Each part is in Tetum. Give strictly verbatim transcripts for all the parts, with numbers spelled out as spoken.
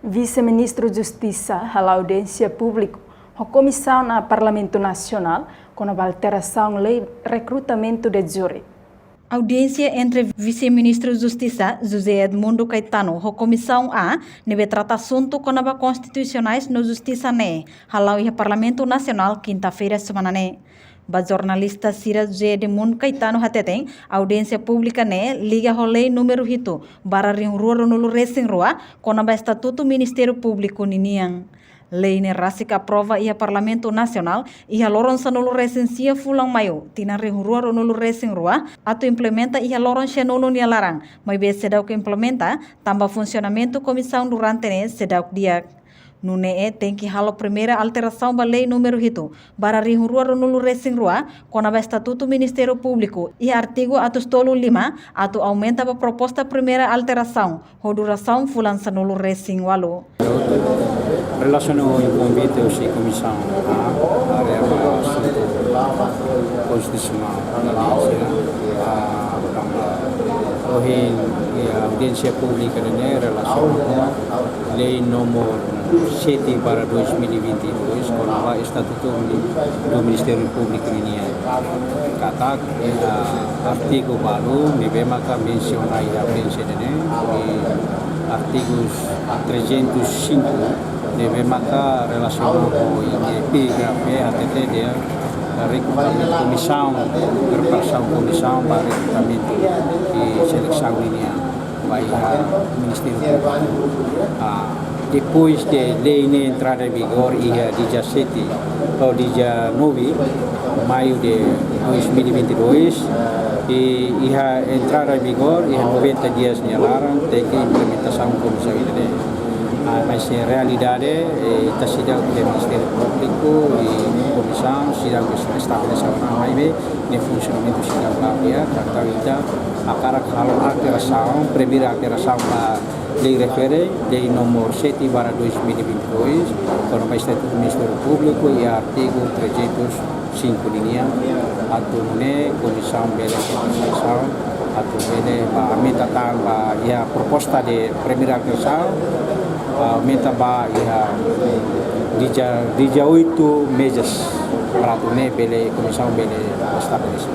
Vise-Ministru Justisa hala'o audiénsia públiku ho Komisaun A Parlamentu Nasionál kona-ba alterasaun lei rekrutamentu de júri. Audiénsia entre Vise-Ministru Justisa José Edmundo Caetano ho Komisaun A ne'ebé trata asuntu kona-ba konstitusionais no justisa ne'e hala'o iha Parlamentu Nasionál kinta-feira semana ne'e. Ba jornalista sira, José Edmundo Caetano hateten, audiénsia públika ne'e liga ho lei númeru hitu barra rihun rua ruanulu resin rua kona-ba Estatutu Ministériu Públiku ninian. Lei ne'e rasik aprova iha Parlamentu Nasionál iha loron sanulu resin sia fulan Maiu tinan rihun rua ruanulu resin rua, atu implementa iha loron sanulu nia laran, maibé seidauk implementa tanba funsionamentu komisaun durante ne'e seidauk di'ak. Nune'e tenke halo primeira alterasaun ba lei númeru hitu barra rihun rua ruanulu resin rua kona-ba Estatutu Ministériu Públiku iha artigu atus tolu lima, atu aumenta ba proposta primeira alterasaun ho durasaun fulan sanulu resin ualu. Relasiona ho konvite husi Komisaun A, área ba asuntu konstitusionál, audiénsia, ah, tanba ohin, eh, audiénsia públika ne'e relasiona ho lei númeru sete barra dois mil e vinte e dois, kona-ba Estatutu do Ministériu Públiku ninian. Katak iha artigu balu ne'ebé maka mensiona iha audiénsia ne'e, iha artigu trezentus e cinco, ne'ebé maka relasiona ho epígrafe, hatete dehan rekrutamentu komisaun, preparasaun komisaun ba rekrutamentu i selesaun ninian ba iha Ministériu Públiku. Ah, depois de lei ne'e entrada em vigor iha dia sete ou dia nove Maiu de dois mil e vinte e dois, i iha entrada em vigor iha noventa dias nia laran tenke implementasaun komisaun ida-ne'e. Ah, mas iha realidade, eh, ita seidauk iha Ministériu Públiku i komisaun seidauk estabelese ona, maibé ne'e funsionamentu seidauk la'o di'ak, entaun ita hakarak halo alterasaun, primeira alterasaun ba lei refere, lei númeru sete barra dois mil e vinte e dois, kona-ba Estatutu Ministériu Públiku iha artigu trezentus e cinco ninian, atu nune'e komisaun bele, komisaun atu bele ba aumenta tan ba iha proposta de primeira alterasaun, aumenta ba iha dezoito, dezoito meses, para atu nune'e bele, komisaun bele estabelese.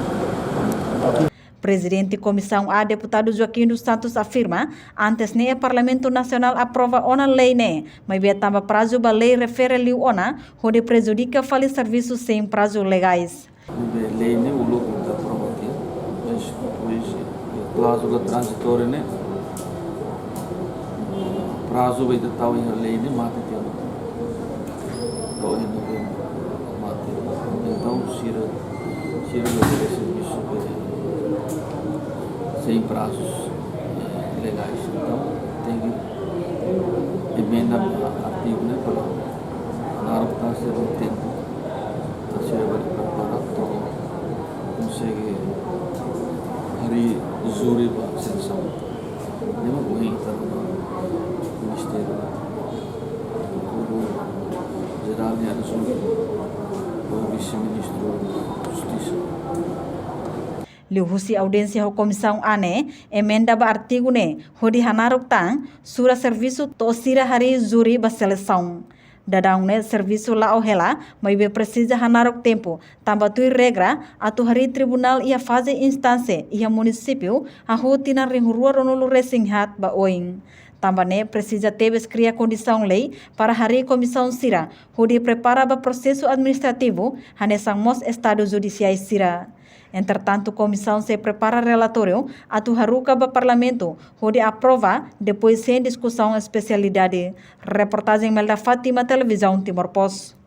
Prezidente Komisaun A, Deputadu Joaquim dos Santos afirma, antes ne'e Parlamentu Nasionál aprova ona lei ne'e, maibé tanba prazu ba lei refere liu ona, hodi prejudika fali servisu sein prazu legais. Ne'ebé lei ne'e uluk ita aprova tiha, mas depois kláuzula tranzitória ne'e, prazu ba ita tau iha lei ne'e mate tiha. Tau iha novembru mate. Entaun sira, sira la bele servisu, eh, sein prazus, eh, legais. Entaun tenke emenda artigu ne'e para naruk tan sira tempu, tan sira bele prepara atu konsege harii júri ba selesaun. Ne'e mak ohin ita-nia Ministériu Prokuradór Jerál nia rezolve ho Vise-Ministru Justisa. Liuhusi audiénsia ho Komisaun A ne'e, emenda ba artigu ne'e hodi hanaruk tan sura servisu to'o sira harii júri ba selesaun. Daudaun ne'e servisu la'o hela, maibé presiza hanaruk tempu, tanba tuir regra atu harii tribunál iha faze instánsia iha munisípiu hahú tinan rihun rua ruanulu resin haat ba oin. Tanba ne'e presiza tebes kria kondisaun lei para harii komisaun sira hodi prepara ba prosesu administrativu, hanesan mós estadu judisiais sira. Entretantu, komisaun sei prepara relatóriu atu haruka ba Parlamentu hodi aprova, depois sein diskusaun espesialidade. Reportajen Melda Fátima, Televizaun Timor Post.